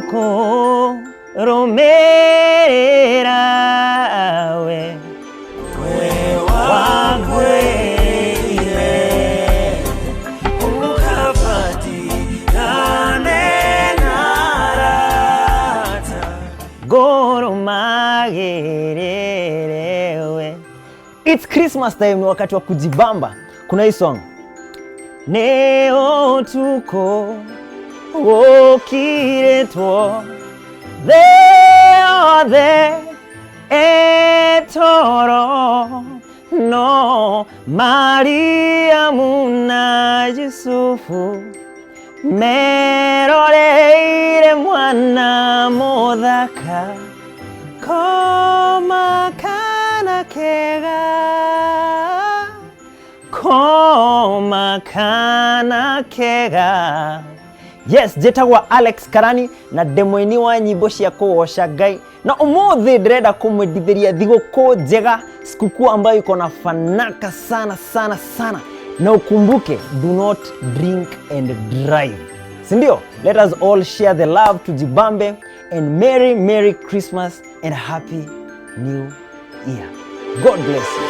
Tũkũrũmĩrĩra we. We wagwĩire ũkabatirane na arata. Ngũrũmagĩrĩre we. It's Christmas time, ni wakati wa kujibamba. Kuna hii song nĩ ũtukũ ũkirĩtwo thĩ yothe ĩtoro no Mariamu na Yusufu meroreire mwana mũthaka koma kana kega koma kana kega. Yes, njĩtagwo Alex Karani na ndĩ mũini wa nyimbo cia kũgoca Ngai, na ũmũthĩ ndĩrenda kũmwendithĩria thigũkũ njega, sikukuu ambayo iko na fanaka sana sana sana. Na ukumbuke, do not drink and drive, sindio? Let us all share the love, tujibambe, and merry merry Christmas and happy new year. God bless you.